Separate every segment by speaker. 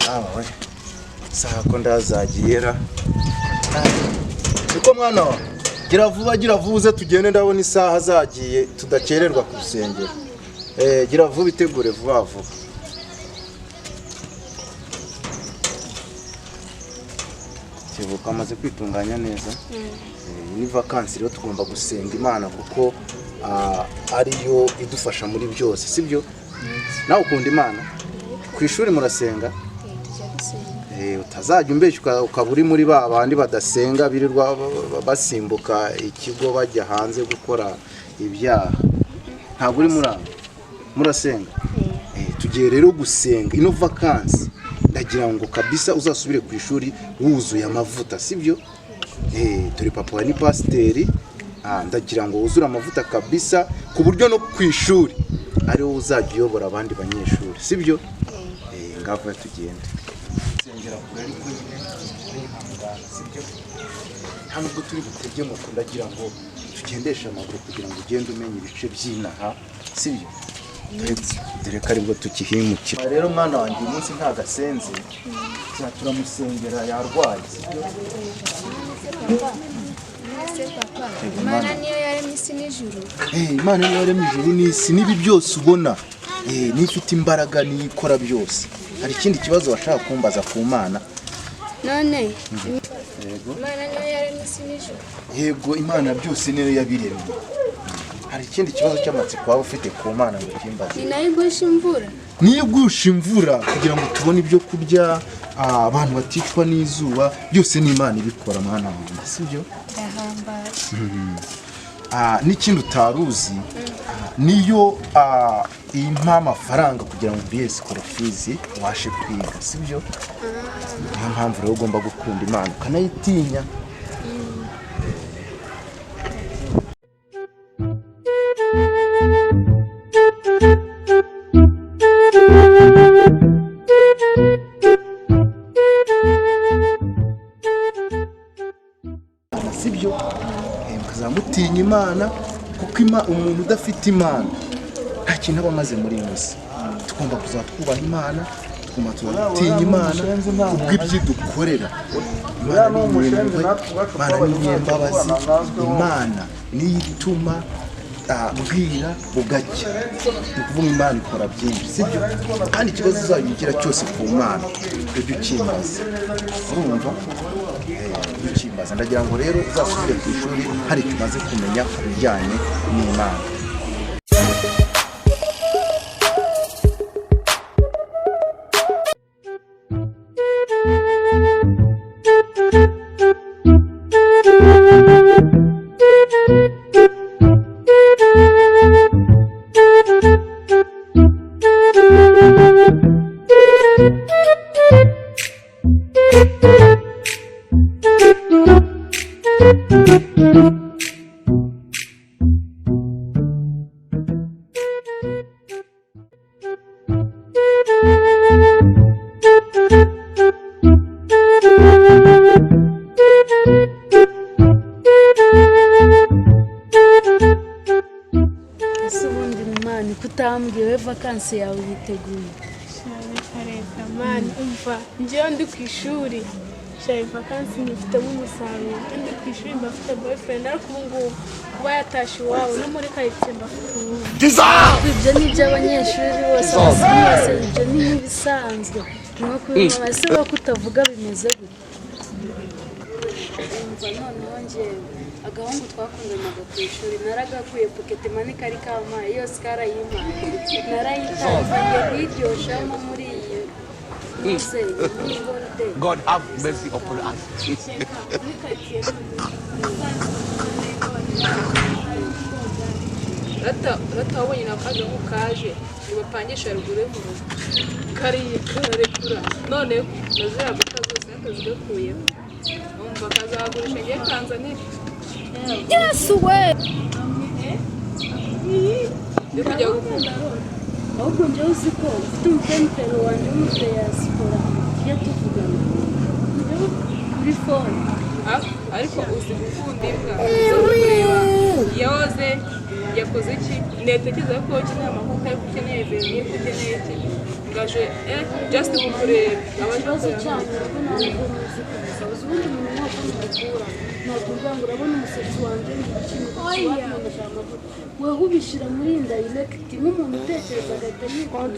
Speaker 1: Awe saha ko ndazagiyera. Niko mwana wa, gira vuba, gira vuba uze tugende, ndabona isaha zagiye tudakererwa ku rusengero. Gira vuba, itegure vuba vuba. Kivuka amaze kwitunganya neza. Ni vakansi rero tugomba gusenga Imana kuko ariyo idufasha muri byose, sibyo? Nawe ukunda Imana? Ku ishuri murasenga? Utazajya umbeshya ukaba uri muri ba bandi badasenga birirwa basimbuka ikigo bajya hanze gukora ibyaha. Ntabwo uri muri abo? Murasenga? Tugiye rero gusenga ino vakansi, ndagira ngo kabisa uzasubire ku ishuri wuzuye amavuta, sibyo? Turi papa wa ni pasiteri, ndagira ngo wuzure amavuta kabisa ku buryo no ku ishuri ari wowe uzajya uyobora abandi banyeshuri, sibyo? Ngava tugende. Sengera kure ariko nyine wihangana, sibyo? Nta nubwo turi butege moto, ndagira ngo tugendeshe amaguru kugira ngo ugende umenya ibice by'inaha, sibyo? Dore ko aribwo tukihimukira. Rero mwana wanjye uyu munsi nta gasenze, turamusengera yarwaye, sibyo?
Speaker 2: Imana niyo yaremye isi n'ijuru.
Speaker 1: Imana niyo yaremye ijuru n'isi n'ibi byose ubona. Niyo ifite imbaraga, niyo ikora byose. Hari ikindi kibazo washaka kumbaza ku Mana?
Speaker 2: None Imana niyo yaremye isi n'ijuru.
Speaker 1: Yego, Imana byose niyo yabiremye. Hari ikindi kibazo cy'amatsiko waba ufite ku Mana ngo ukimbaze?
Speaker 2: Ni nayo igusha imvura.
Speaker 1: Niyo igusha imvura kugira ngo tubone ibyo kurya, abantu baticwa n'izuba, byose ni Imana ibikora mwana wanjye, sibyo?
Speaker 2: Ndahambaye.
Speaker 1: N'ikindi utaruzi, niyo impa amafaranga kugira ngo uriye school fees ubashe kwiga, sibyo? Niyo mpamvu rero ugomba gukunda Imana ukanayitinya. Sibyo? Mukazamutinya Imana kuko umuntu udafite Imana nta kintu aba amaze muri iyi si. Tugomba kuzatwubaha Imana, tugomba tuzatinya Imana kubw'ibyo dukorera. Imana ni nyembabazi, Imana niyo ituma bwira bugacya. Ni ukuvuga Imana ikora byinshi, sibyo? Kandi ikibazo uzajya ugira cyose ku Mana ujye ukimbaza, urumva? Ujye ukimbaza. Ndagira ngo rero uzasubire ku ishuri hari icyo umaze kumenya ku bijyanye n'Imana.
Speaker 3: Ese ubundi mani kutambwiye vakansi yawe yiteguye?
Speaker 4: Reka mani, umva njyewe ndi ku ishuri shayi vakansi nyifitemo umusaruro. Ndi ku ishuri mba mfite boyfriend, ariko ubu ngubu kuba yatashye iwabo no muri karitsiye mba mfite uwundi.
Speaker 3: Ibyo ni iby'abanyeshuri bose, abasirimu bose, ibyo ni nk'ibisanzwe. Ni nko kubimama. Ese wowe kutavuga bimeze gute? Umva noneho njyewe agahungu twakundanaga ku ishuri naragakuye pocket money kari kampaye yose karayimpaye, narayitanze ngiye kuyiryoshamo muri iyi ntuze muri holiday.
Speaker 5: God have mercy upon us.
Speaker 4: Muri karitsiye
Speaker 6: Rata wabonye na kagahungu kaje ntibapangisha ruguru yo mu rugo kariye kararekura, none na ziriya guta zose yakazigakuyeho, numva kazagurisha ngiye Tanzania.
Speaker 3: Yesu we!
Speaker 6: Ndi kujya gukunda.
Speaker 3: Ahubwo njyewe uzi ko ufite umupempero wanjye w'umudiyasipora tujya tuvugana kuri phone.
Speaker 6: Ariko uzi gukunda imbwa zo kureba yoze yakoze iki, netekereza ko ukeneye amavuta, ariko ukeneye verine, ko ukeneye iki. Ngaje just kukureba.
Speaker 3: Ikibazo cyanyu ntabwo muzi kabisa. Uzi ubundi umuntu mwaka mukura ntabwo uvuga ngo urabona umusatsi wanjye ndi gukinuka ndashaka amavuta. Weho ubishyira muri indirect nk'umuntu utekereza agahita yikora.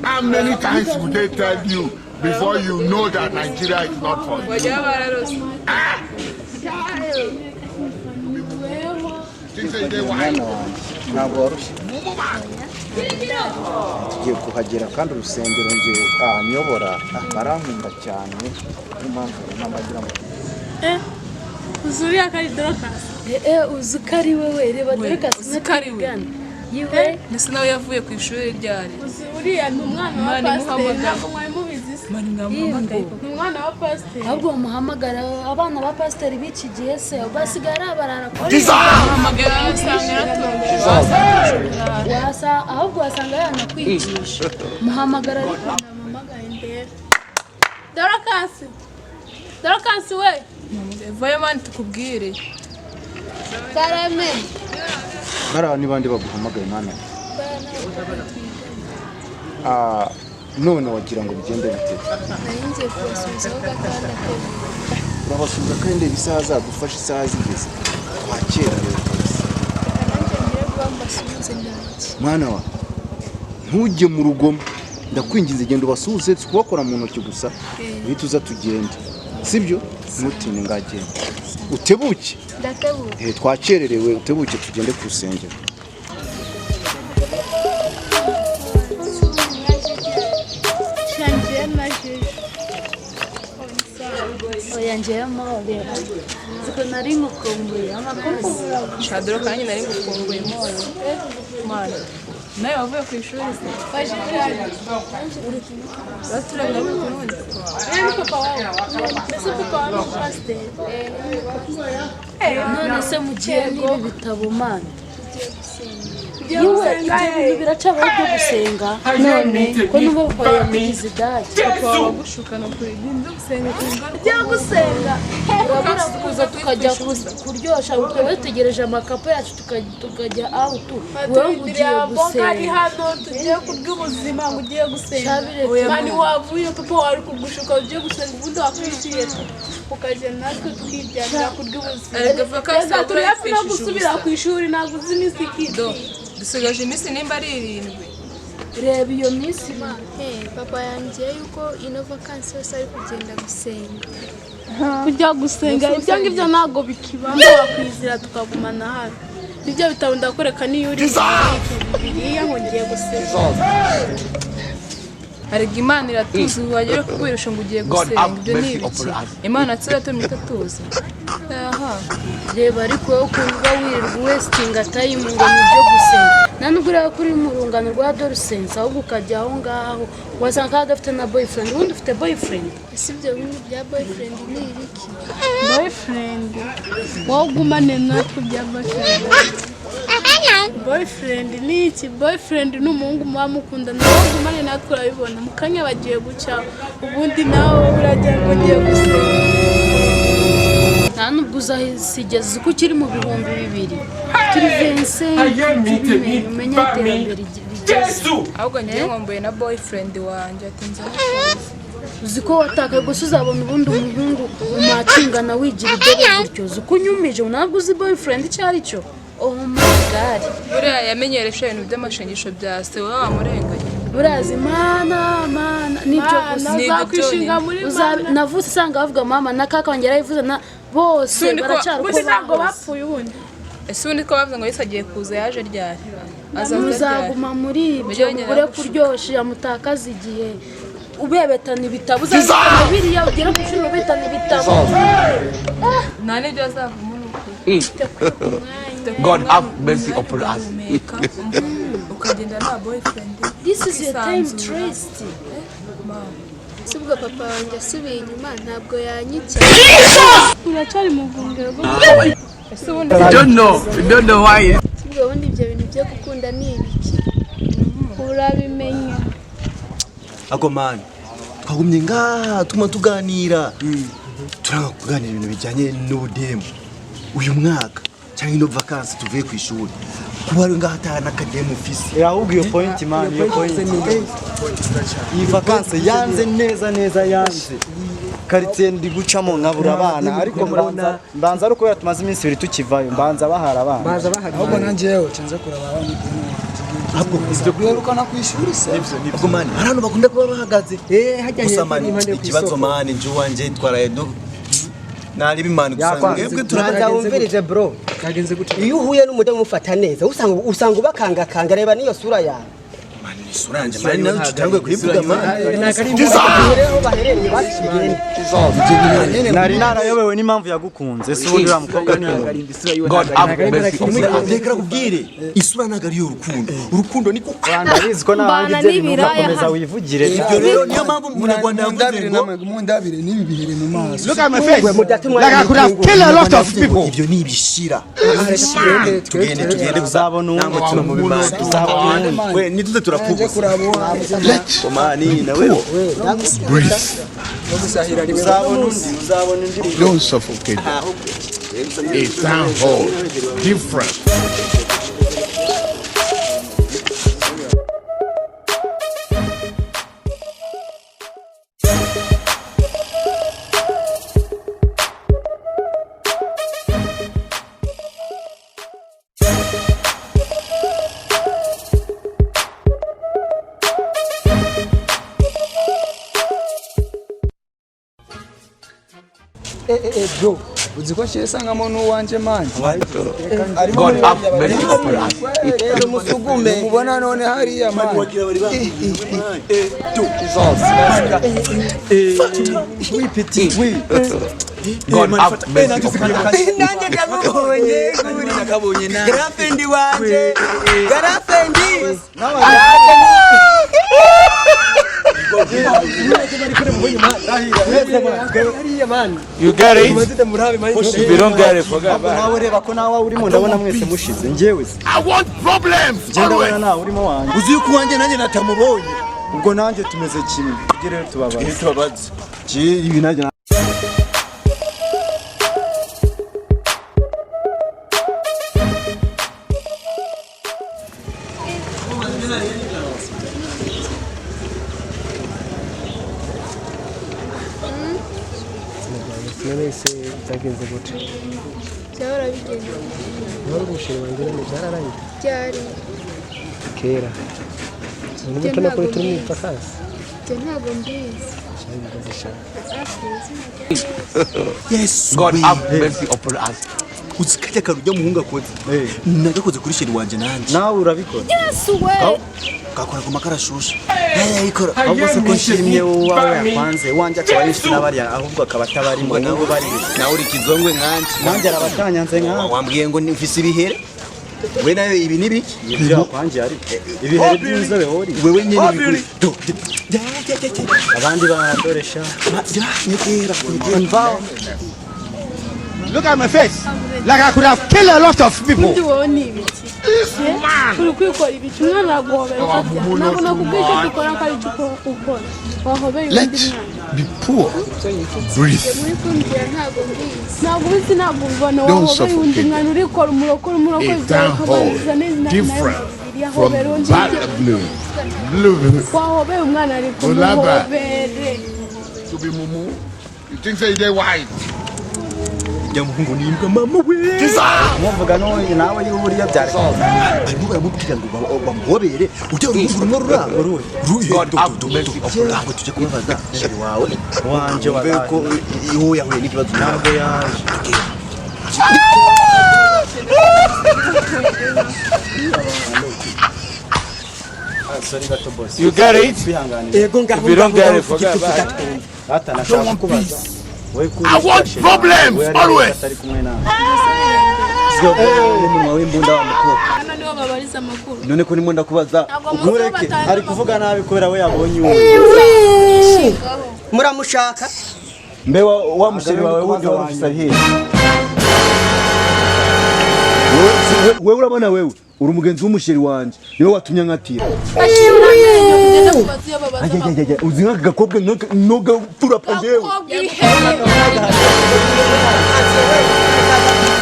Speaker 5: How many times would they tell you before you know that Nigeria is not for you?
Speaker 6: Wajya bararose.
Speaker 1: Mwana wanjye ntabwo warushye, tugiye kuhagera kandi urusengero nge nyobora barankunda cyane, niyo mpamvu namagira ngo
Speaker 4: Uzi uriya ko ari Dorokasi?
Speaker 3: Uzi ko ari wowe, reba Dorokasi
Speaker 6: Uzi ko ari we.
Speaker 3: Yiwe
Speaker 6: Ndetse nawe yavuye ku ishuri ryari?
Speaker 4: Uzi uriya ni umwana wa pasiteri, ntabwo mwari mubizi se? Ni umwana wa pasiteri.
Speaker 3: Ahubwo bamuhamagara abana ba pasiteri b'iki gihe se basigaye ari abarara
Speaker 6: Bamuhamagara wasanga yaraturusha.
Speaker 3: Ahubwo wasanga yanakwigisha. Muhamagara ariko.
Speaker 4: Namuhamagaye ndebe. Dorokasi! Dorokasi we!
Speaker 6: Vayo mani tukubwire.
Speaker 2: Karame.
Speaker 1: Bariya ni bande baguhamagaye mwana? None wagira ngo bigende bite?
Speaker 2: Nari ngiye kubasubizaho gatandatu.
Speaker 1: Urabasubiza kandi isaha zadufashe, isaha zigeze twakera rero kabisa.
Speaker 2: Nanjye ngiye kuba mbasuhuze ndaki.
Speaker 1: Mwana wa ntujye mu rugomo, ndakwinginze genda ubasuhuze, si kubakora mu ntoki gusa, uhite uza tugende, sibyo? Ntutinde, ngagenda utebuke.
Speaker 2: Ndatebuke.
Speaker 1: Twakererewe, utebuke tugende ku rusengero.
Speaker 3: Oya njyewe mole ziko nari ngukumbuye amakuru.
Speaker 6: Shadoro kandi nari ngukumbuye mole. Mwana nawe wavuye ku ishuri se? Baturabira kurundi.
Speaker 4: Papa wawe. Mbese papa wawe ni pasiteri?
Speaker 3: None se mugiye n'ibi bitabo mana?
Speaker 4: Tugiye
Speaker 3: Yewe
Speaker 4: gusenga.
Speaker 3: ibyo bintu biracabaho byo gusenga none ko nubo papa yakugize idage.
Speaker 6: Papa wagushukana kuri ibyo gusenga kungana.
Speaker 4: Tugiye gusenga.
Speaker 3: Urabura kuza tukajya kuryosha, ukaba dutegereje amakapo yacu tukajya out, wowe ngo ugiye
Speaker 4: Ari
Speaker 3: gusenga.
Speaker 4: hano tugiye kurya ubuzima ngo ugiye gusenga.
Speaker 3: Shabire.
Speaker 4: Mani wavuye papa wawe ari kugushuka ugiye gusenga, ubundi wakwishyuye ukajya natwe tukiryamira kurya ubuzima.
Speaker 6: Erega vakansi
Speaker 4: Reka turi hafi no
Speaker 6: turayipfishije
Speaker 4: gusubira
Speaker 6: ubusa.
Speaker 4: ku ishuri, ntabwo uzi iminsi ikindi.
Speaker 6: Dusigaje iminsi nimba ari 7.
Speaker 3: Reba iyo minsi.
Speaker 2: Papa yangiye yuko ino vakansi yose ari kugenda gusenga.
Speaker 4: Kujya gusenga ibyo ngibyo ntabwo bikibamo, wakwizira tukagumana hano. Nibyo bitabo ndakwereka niyo uri Bibiliya ngo ngiye gusenga.
Speaker 6: Arega Imana iratuzi, wagera kukwirusha ngo ugiye gusenga, ibyo ni ibiki? Imana tse yatumye itatuzi. Aha.
Speaker 3: Reba ariko wowe ukuntu uba wirirwa wesitinga tayimu ngo ni ibyo gusenga, nta nubwo ureba ko uri mu rungano rwa Dorusense, ahubwo ukajya aho ngaho wasanga kandi adafite na boyfriend. Ubundi ufite boyfriend?
Speaker 2: Ese ibyo bindi bya boyfriend ni ibiki?
Speaker 4: Boyfriend wowe ugumane natwe bya boyfriend. Boyfriend ni iki? Boyfriend ni umuhungu muba mukundana, wowe ugumane natwe urabibona mu kanya bagiye guca, ubundi nawe uragira ngo ugiye gusenga.
Speaker 3: Nta nubwo uzasigeza uko ukiri mu 2000 turi 25, umenye iterambere rigeze.
Speaker 6: Ahubwo ngiye nkomboye na boyfriend wanjye ati nzi.
Speaker 3: Uzi ko watakaye gusa uzabona ubundi umuhungu umakingana wigira idebe gutyo, uzi ko unyumije ntabwo uzi boyfriend icyo ari cyo. Oh my god.
Speaker 6: Buriya yamenyereje ibintu by'amashengesho bya se, wowe wamurenganya.
Speaker 3: Urazi mana mana nibyo gusa.
Speaker 6: Ni
Speaker 4: Uzakwishinga muri mana.
Speaker 3: Navutse usanga bavuga mama na kaka wanjye yarayivuze na bose
Speaker 6: Sundi ko-
Speaker 3: baracyari uko
Speaker 4: Ubundi ntabwo
Speaker 3: bahoze.
Speaker 4: bapfuye ubundi.
Speaker 6: Ese ubundi ko bavuze ngo Yesu agiye kuza yaje ryari? Azaza ryari?
Speaker 3: Muzaguma muri ibyo
Speaker 6: Mujye
Speaker 3: mubure
Speaker 6: gushuka.
Speaker 3: kuryoshya mutakaza igihe ubebetana ibitabo, uzabitana biriya ugere ku ishuri ubetana ibitabo.
Speaker 6: Nta n'ibyo azavamo ni ukuri.
Speaker 5: God have mercy upon us.
Speaker 6: Ukagenda nta boyfriend.
Speaker 3: This is your time
Speaker 6: ukisanzura.
Speaker 3: traced.
Speaker 2: Si ubwo papa wanjye asubiye inyuma ntabwo yanyicya.
Speaker 4: Uracyari mu rwungero rwo
Speaker 6: Ese ubundi
Speaker 5: You don't know why.
Speaker 2: Si ubwo bundi ibyo bintu byo gukunda ni ibiki?
Speaker 4: Urabimenya.
Speaker 7: Ako mani twagumye ngaha tuma tuganira, turanga kuganira ibintu bijyanye n'ubudemu. Uyu mwaka cyangwa ino vakansi tuvuye ku ishuri, Kuba ari ngaha atahana n'akademu ufise.
Speaker 8: Ahubwo iyo point, man, iyo point, iyi vacances yanze neza neza, yanze karitsiye ndi gucamo nkabura abana, ariko mbanza ari ukubera tumaze iminsi 2 tukivayo, mbanza bahara abana.
Speaker 9: Baza bahari.
Speaker 10: Ahubwo nanjye yewe nza kuraba abana.
Speaker 7: Ahubwo ibyo
Speaker 10: Duherukana ku ishuri se?
Speaker 7: Nibyo man, hari abantu bakunda kuba bahagaze.
Speaker 9: Eh, hajya
Speaker 7: Gusa
Speaker 9: hepfo
Speaker 7: man,
Speaker 9: impande yo ku
Speaker 7: ikibazo
Speaker 9: isoko.
Speaker 7: man, nje uwanje twaraye do naribi man, gusa
Speaker 8: Yakwanze.
Speaker 7: mwebwe turabona.
Speaker 11: Banza wumvirize, bro.
Speaker 9: Byagenze gute?
Speaker 11: Iyo uhuye n'umudamu umufata neza, usanga ubakangakanga. Reba n'iyo sura yawe.
Speaker 7: Man, ni isura yanjye man, nawe tutanguye kuyivuga man.
Speaker 11: Rero aho baherereye bashyiriye.
Speaker 8: Nari narayobewe n'impamvu yagukunze. Ese ubundi uriya mukobwa ni uwo?
Speaker 5: God have mercy upon us.
Speaker 7: Reka nakubwire, isura ntabwo ariyo urukundo, urukundo ni kuko
Speaker 8: Ndabizi ko nawe
Speaker 2: Mbana
Speaker 8: ibyo bintu
Speaker 2: n'ibiraya
Speaker 8: ugakomeza
Speaker 2: hano.
Speaker 8: wivugire.
Speaker 7: Ibyo rero niyo mpamvu umunyarwanda yavuze ngo
Speaker 10: Mundabire n'ibi bihere mu maso.
Speaker 5: Look at my face.
Speaker 11: Mudatuma.
Speaker 5: Like I could have killed a lot of people.
Speaker 7: Ibyo ni ibishira. Tugende, tugende gusa.
Speaker 8: Uzabona uwundi.
Speaker 7: Nta mutima mubi man.
Speaker 8: Uzabona uwundi.
Speaker 7: We nituze
Speaker 10: Nje
Speaker 7: turakubuza.
Speaker 10: kuraba uwanjye.
Speaker 7: Mani nawe.
Speaker 5: Breathe.
Speaker 9: No gusahira rimwe.
Speaker 8: Uzabona undi, uzabona undi.
Speaker 5: Don't suffocate them. A town hall. Different.
Speaker 10: Eh eh eh, bro, uzi ko nshiye sangamo n'uwanje man?
Speaker 5: God have mercy upon us.
Speaker 11: Rero musugume.
Speaker 10: Mubona none hariya man.
Speaker 7: Wagira bari bambaye man.
Speaker 8: Oui, petit, oui.
Speaker 5: God have mercy upon us.
Speaker 11: Nanjye ndamubonye.
Speaker 7: Nakabonye nawe.
Speaker 11: Girlfriend wanje, girlfriend.
Speaker 9: Hariya man.
Speaker 5: You get it?
Speaker 9: Mumaze murabe man.
Speaker 5: If you don't get it, forget about it.
Speaker 8: Nawe reba ko nawe urimo, ndabona mwese mushize njyewe se.
Speaker 5: I want problems
Speaker 8: Njye ndabona
Speaker 5: always.
Speaker 8: nawe urimo wanjye.
Speaker 7: Uzi yuko uwanjye nanjye natamubonye.
Speaker 8: Ubwo nanjye tumeze kimwe, tujye rero tubabaze.
Speaker 7: Tubabaze.
Speaker 8: Ibi nanjye.
Speaker 9: None se byagenze gute?
Speaker 2: Byahora bigenda.
Speaker 9: Wari umusheri wanjye none byararangiye.
Speaker 2: Byari.
Speaker 9: Kera.
Speaker 2: Ibyo
Speaker 9: N'ubu
Speaker 2: ntabwo
Speaker 9: turi muri
Speaker 2: mbizi.
Speaker 9: vacances.
Speaker 2: Ibyo ntabwo mbizi.
Speaker 9: Shabibaze shaka.
Speaker 7: Yesu.
Speaker 5: God have mercy upon us.
Speaker 7: Uzi kajya kantu ujya muhungu akoze, nagakoze kuri sheri wanje nanjye.
Speaker 8: Nawe urabikora?
Speaker 2: Yesu we!
Speaker 7: Gakora ku makara ashushe yayikora.
Speaker 8: Ahubwo se ko nshimye wowe wawe yakwanze, wanjye akaba ari inshuti n'abariya, ahubwo akaba atabarimo, nabo bari.
Speaker 7: Nawe uri kizongwe nkanjye.
Speaker 8: Nanjye arabatanyanze nkawe.
Speaker 7: Wambwiye ngo mfise ibihere, we nawe ibi ni biki?
Speaker 8: Ibyo yakwangiye, ariko ibihere by'inzobe wori.
Speaker 7: Wewe nyene bikuri do.
Speaker 8: Abandi banadoresha.
Speaker 7: Nyegera.
Speaker 8: Mvaho.
Speaker 5: Look at my face. Like I could have killed a lot of people.
Speaker 4: Ubundi wowe ni ibiki? Uri kwikora ibiki? Umwana araguhobera ukabyara. Ntabwo nakubwiye icyo dukora ko ari icyo ukora. Wahobeye
Speaker 5: Let
Speaker 4: undi mwana.
Speaker 5: the poor breathe.
Speaker 2: Muri kumbwira ntabwo mbizi.
Speaker 4: Ntabwo ubizi, ntabwo ubibona.
Speaker 5: Don't
Speaker 4: Wahobeye undi
Speaker 5: suffocate.
Speaker 4: mwana, urikora umurokore, umurokore.
Speaker 5: A town hall different from
Speaker 4: Yahobera undi.
Speaker 5: bad blue. Blue.
Speaker 4: Wahobeye umwana ariko
Speaker 5: Ulaba.
Speaker 4: muhobere.
Speaker 5: To be mumu. You think say they white?
Speaker 7: Ujya muhungu ni imbwa mama we.
Speaker 8: Muvuga n'uwo nawe y'uburiya byari.
Speaker 7: Barimo baramubwira ngo bamuhobere ujya uruhungu rumwe ruraba ruhe.
Speaker 5: God have mercy upon us.
Speaker 7: Ntabwo tujya kubabaza sheri wawe.
Speaker 8: Wanjye
Speaker 7: Wumve
Speaker 8: wabaye.
Speaker 7: ko uwo yahuye n'ikibazo.
Speaker 8: Ntabwo yaje. Sorry gato, boss.
Speaker 5: You get it?
Speaker 8: Kwihanganira.
Speaker 11: Yego, ngaho.
Speaker 5: If you don't get it, forget about it.
Speaker 8: Data, nashaka kubaza wowe kuri
Speaker 5: I want
Speaker 8: sheri wawe,
Speaker 5: problems
Speaker 8: we ari
Speaker 5: always.
Speaker 8: atari kumwe nawe.
Speaker 7: N'umunwa w'imbunda wa mukobwa.
Speaker 4: Hano niho babariza amakuru.
Speaker 7: None ko ndimo ndakubaza.
Speaker 4: Ntabwo muzi aho
Speaker 8: Nkureke
Speaker 4: batanga
Speaker 8: ari kuvuga nabi kubera we yabonye uwo.
Speaker 11: Muramushaka.
Speaker 7: Mbe wa musheri wawe wundi wari ufise ari hehe? Wewe urabona, wewe uri umugenzi w'umusheri wanje, niwe watumye nkatira.
Speaker 4: Ashira amenyo kugenda kubaza iyo babaza amakuru.
Speaker 7: Ajajajaj, uzi nk'aka gakobwa nogapfura pa njyewe.
Speaker 4: Gakobwa ihene.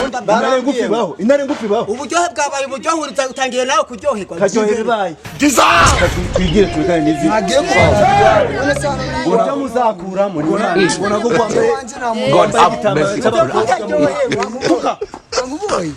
Speaker 7: Intare ngufi baho, intare ngufi baho.
Speaker 11: Uburyohe bwabaye uburyohe, utangiye nawe kuryoherwa.
Speaker 7: Karyohera ibaye. Twigire turekane n'izi.
Speaker 10: Ntagiye kubaza. None se hano
Speaker 7: Uburyo muzakuramo ni ubona ko kwambaye
Speaker 10: Iwanjye nta muntu
Speaker 7: wambaye igitambaro cy'abakobwa.
Speaker 10: Wamubonye?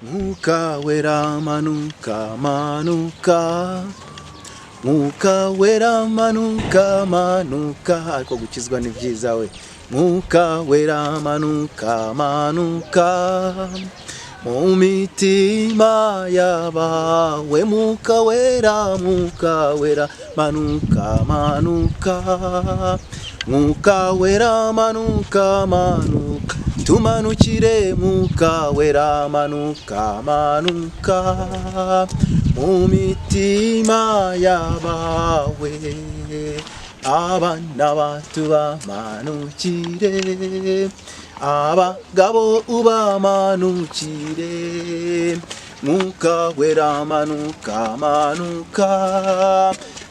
Speaker 1: Mwuka wera manuka manuka, Mwuka wera manuka manuka. Ariko gukizwa ni byiza we. Mwuka wera manuka manuka mu mitima y'abawe. Mwuka wera, Mwuka wera manuka manuka, Mwuka wera manuka manuka, tumanukire. Mwuka wera manuka manuka mu mitima y'abawe. Abana bato bamanukire, abagabo ubamanukire. Mwuka wera manuka manuka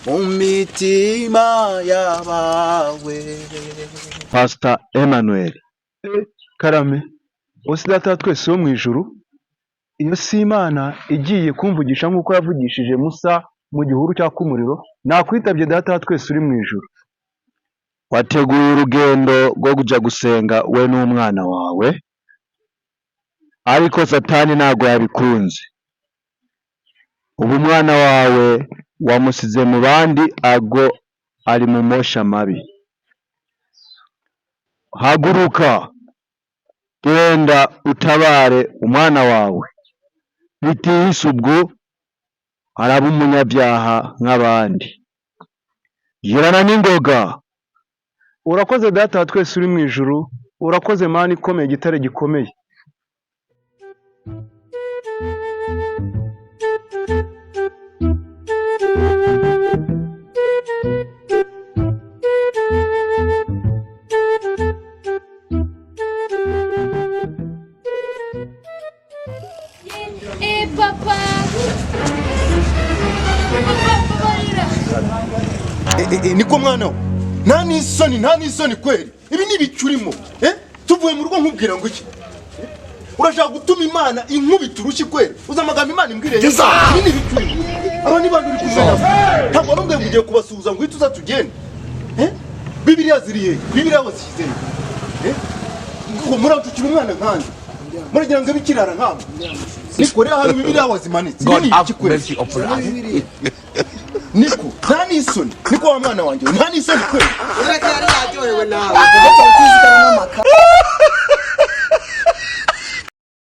Speaker 1: mu mitima y'abawe.
Speaker 7: Pastor Emmanuel. Karame, wose Data wa twese wo mu ijuru, iyo si Imana igiye kumvugisha nk'uko yavugishije Musa mu gihuru cyaka umuriro, nakwitabye Data wa twese uri mu ijuru.
Speaker 12: Wateguye urugendo rwo kuja gusenga we n'umwana wawe, ariko Satani ntabwo yabikunze. Ubu umwana wawe wamusize mu bandi, ago ari mu mosha mabi. Haguruka, genda utabare umwana wawe, bitihise ubwo araba umunyabyaha nk'abandi. Girana n'ingoga.
Speaker 7: Urakoze Data wa twese uri mu ijuru, urakoze Mana ikomeye, igitare gikomeye.
Speaker 3: Eh papa, papa mbabarira.
Speaker 5: Niko mwana we, nta n'isoni, nta n'isoni kweri. Ibi ni ibicu urimo, eh? Tuvuye mu rugo nkubwira ngo iki? Urashaka gutuma Imana inkubita urushyi kweri? Uzi amagambo Imana imbwiriye? Ibi ni ibicu urimo. Aba ni bande uri kumwe nabo? Ntabwo wari umbwiye ngo ugiye kubasuhuza ngo uhite uza tugende, eh? Bibiliya ziri hehe? Bibiliya wazishyize hehe? Eh? Ngo muranshukira umwana nkanjye, muragira ngo abe ikirara nkamwe? Niko rero, hano Bibiliya wazimanitse. Ibi ni ibiki kweri? Niko, nta n'isoni. Niko wa mwana wanjye, nta n'isoni kweri.
Speaker 11: Uretse yari yaryohewe nawe.